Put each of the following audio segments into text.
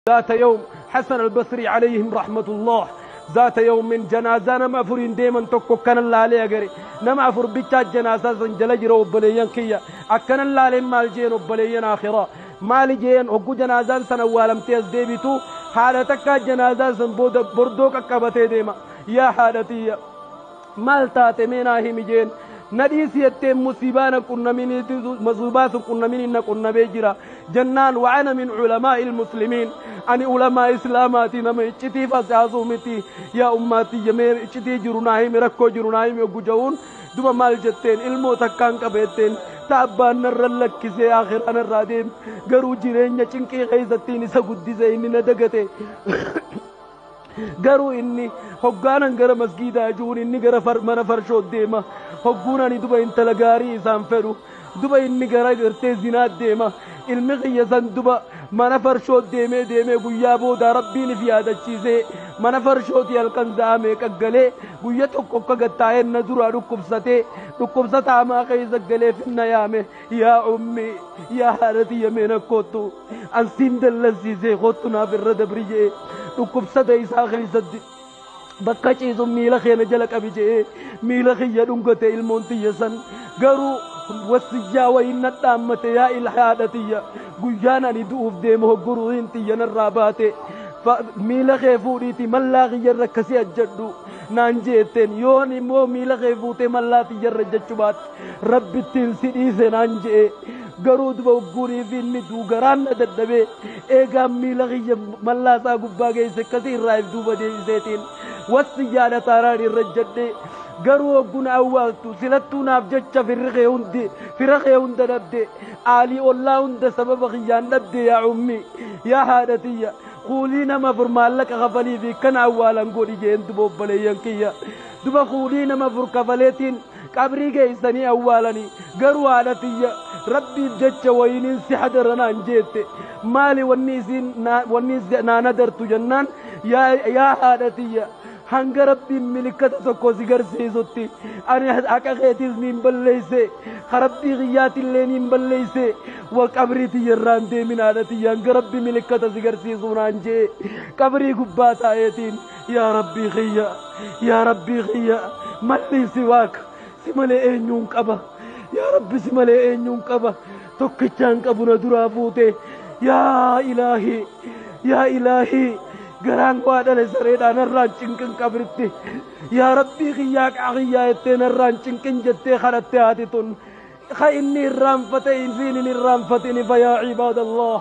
ذات يوم حسن البصري عليهم رحمة الله ذات يوم من جنازة نما أفرين ديما تكو كان الله عليه أجري نما أفر بيتا جنازة زنجل جرو بليان كيا أكن الله عليه مال جين وبليان آخرة مال جين وجو جنازة سنوالم تيز ديبتو حالتك جنازة سنبود بردوك كبتة ديما يا حالتي مال تاتمينا هم جين نديس يتم مصيبانا كنا من مصيبات كنا من إن كنا بيجرا جنان وأنا من علماء المسلمين أنا علماء إسلاماتي نما إتشتي فسازومتي يا أمتي جميع إتشتي جروناهي مركو جروناهي ميوجون دوما مال جتين المو تكان كبتين تابان نرلك كزي آخر أنا الراديم قرو جيرين يشنكي غيزتين سقود زيني ندقتي garuu inni hoggaanan gara masgiidaa jiruun inni gara mana farshoo deema hogguunani duba intala gaarii isaan fedhu duba inni gara gartee zinaa deema ilmi kiyya san duba mana farshoo deemee deemee guyyaa booda rabbiin if yaadachiisee mana farshooti halkan za'amee qaggalee guyya tokko akka gattaa'een na duraa dhukkubsatee dhukkubsata hamaa keessa galee finna yaame yaa ummi yaa haadha meena kottu ansiin dallansiisee kottu naaf irra dabri je'e dhukkubsata isaa keessatti bakka ciisu miila keena jala qabi je'ee miila kiyya dhungate ilmoon tiyya san garuu wasiyyaa wayin na dhaammate yaa ilhaadha tiyya guyyaan ani du'uuf deemu hogguruun tiyya narraa baate miila kee fuudhiiti mallaa kiyyarra akkasii ajjadhu naan jeetteen yoon immoo miila kee fuutee mallaa tiyyarra jechuu baatte rabbittiin si dhiise naan je'e garuu duba hogguunii fi inni duugaraan na dadhabee eegaan miila kiyya mallaa isaa gubbaa geesse akkasii irraa if duuba deebiseetiin wasiyyaadha taanaan irra jedhee garuu hogguna awwaaltu silattuu naaf jecha fira kee hunda dhabde aalii ollaa hunda sababa kiyyaan dhabde yaa ummi yaa haadha tiyya kuulii nama afur maallaqa kafalii fi kana awwaalan godhi jeen duba obboleeyyan kiyya duba kuulii nama afur kafaleetiin qabrii geessanii awwaalanii garuu haadha tiyya rabbiif jecha wayiniin si hadaranaan jeette maali wanni isiin wanni naa nadartu jennaan yaa haadha tiyya hanga rabbiin milikkata tokko si garsiisutti ani haqa keetiis niin balleeyse rabbii kiyyaatillee niin balleeyse wa qabrii tiyyarraan deemin haadha tiyya hanga rabbi milikkata si garsiisuu naan jee qabrii gubbaa taa'eetiin yaa rabbii kiyya yaa rabbii kiyya malli siwaak si malee eenyuun qaba yaa rabbi si malee eenyuun qaba tokkichaan qabu na duraa fuute yaa ilaahii yaa ilaahii garaan waa dhale sareedhaan narraan cinqin qabritti yaa rabbii kiyyaa qaa jettee narraan cinqin jettee kadhatte haati tun ka inni irraanfate isiin hin irraanfatini fa yaa cibaadallah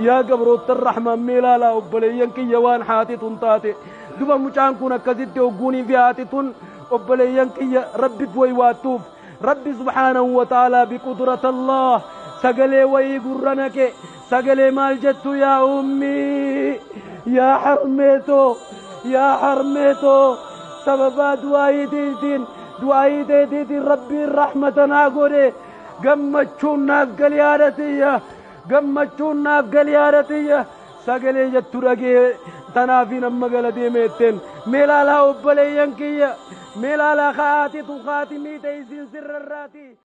yaa gabroota rahmaan meelaalaa obboleeyyan kiyya waan haati tun taate duba mucaan kun akkasitti hogguunii fi haati tun obboleeyyan kiyya rabbif way waattuuf rabbi subhaanahu wa ta'aalaa biqudrat allah sagalee wayii gurra naqe sagalee maal jettu yaa ummii يا حرميتو يا حرميتو سببا دعايتين دعايتين ربي الرحمة ناقوري قمتشون ناف قليارتي قمتشون ناف قليارتي سقلي جترقي تنافي نما قلدي ميتين ميلالا وبلي ينكي ميلالا خاتي تخاتي ميتي سر الراتي.